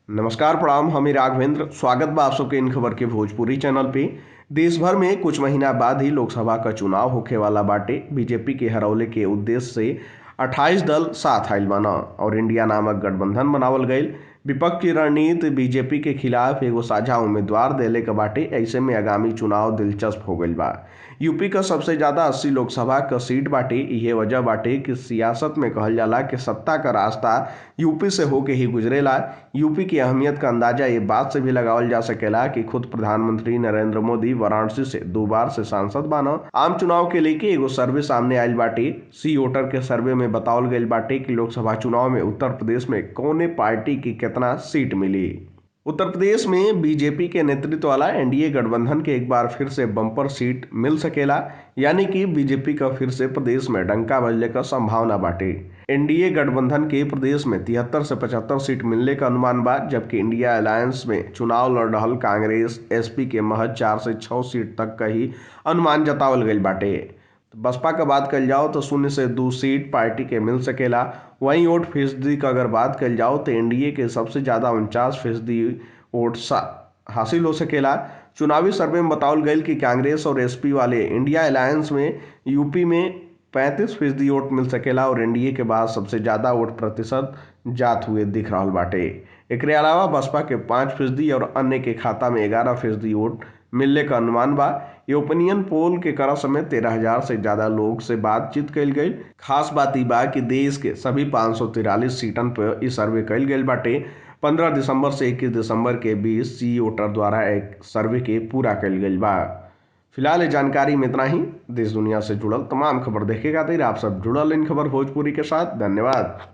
नमस्कार प्रणाम, हम राघवेंद्र। स्वागत बा आप सबके इन खबर के भोजपुरी चैनल पे। देश भर में कुछ महीना बाद ही लोकसभा का चुनाव होखे वाला बाटे। बीजेपी के हरौले के उद्देश्य से 28 दल साथ आयल बाना और इंडिया नामक गठबंधन बनावल गईल। विपक्ष की रणनीति बीजेपी के खिलाफ एगो साझा उम्मीदवार देले के बाटे। ऐसे में आगामी चुनाव दिलचस्प हो गईल बा। यूपी का सबसे ज्यादा 80 लोकसभा का सीट बाटे। इहे वजह बाटे कि सियासत में कहल जाला कि सत्ता का रास्ता यूपी से होके ही गुजरेला। यूपी की अहमियत का अंदाजा ये बात से भी लगावल जा सकेला कि खुद प्रधानमंत्री नरेंद्र मोदी वाराणसी से 2 बार से सांसद बाना। आम चुनाव के लेके एगो सर्वे सामने आयल बाटे। सी वोटर के सर्वे में बतावल गईल बाटे कि लोकसभा चुनाव में उत्तर प्रदेश में कौने पार्टी की कितना सीट मिली। उत्तर प्रदेश में बीजेपी के नेतृत्व वाला एनडीए गठबंधन के एक बार फिर से बम्पर सीट मिल सकेला, यानी कि बीजेपी का फिर से प्रदेश में डंका बजने का संभावना बाटे। एनडीए गठबंधन के प्रदेश में 73 से 75 सीट मिलने का अनुमान बा, जबकि इंडिया अलायंस में चुनाव लड़ रहा कांग्रेस एसपी के महज 4 से 6 सीट तक का ही अनुमान जतावल गई बाटे। बसपा का बात कल जाओ तो 0 से 2 सीट पार्टी के मिल सकेला। वहीं वोट फीसदी का अगर बात कल जाओ तो एनडीए के सबसे ज़्यादा 49% वोट हासिल हो सकेला। चुनावी सर्वे में बतावल गई कि कांग्रेस और एसपी वाले इंडिया अलायंस में यूपी में 35% वोट मिल सकेला और एनडीए के बाद सबसे ज़्यादा वोट प्रतिशत जात हुए दिख रहा बाटे। एकरे अलावा बसपा के 5% और अन्य के खाता में 11% वोट मिलने का अनुमान बा। ये ओपिनियन पोल के करा समय 13,000 से ज़्यादा लोग से बातचीत कल गई। खास बात ई बा कि देश के सभी 543 सीटन पर ई सर्वे कल गई बाटे। 15 दिसंबर से 21 दिसंबर के बीच सी वोटर द्वारा एक सर्वे के पूरा कल गई बा। फिलहाल ये जानकारी में इतना ही। देश दुनिया से जुड़ल तमाम खबर देखे खातिर आप सब जुड़ल इन खबर भोजपुरी के साथ। धन्यवाद।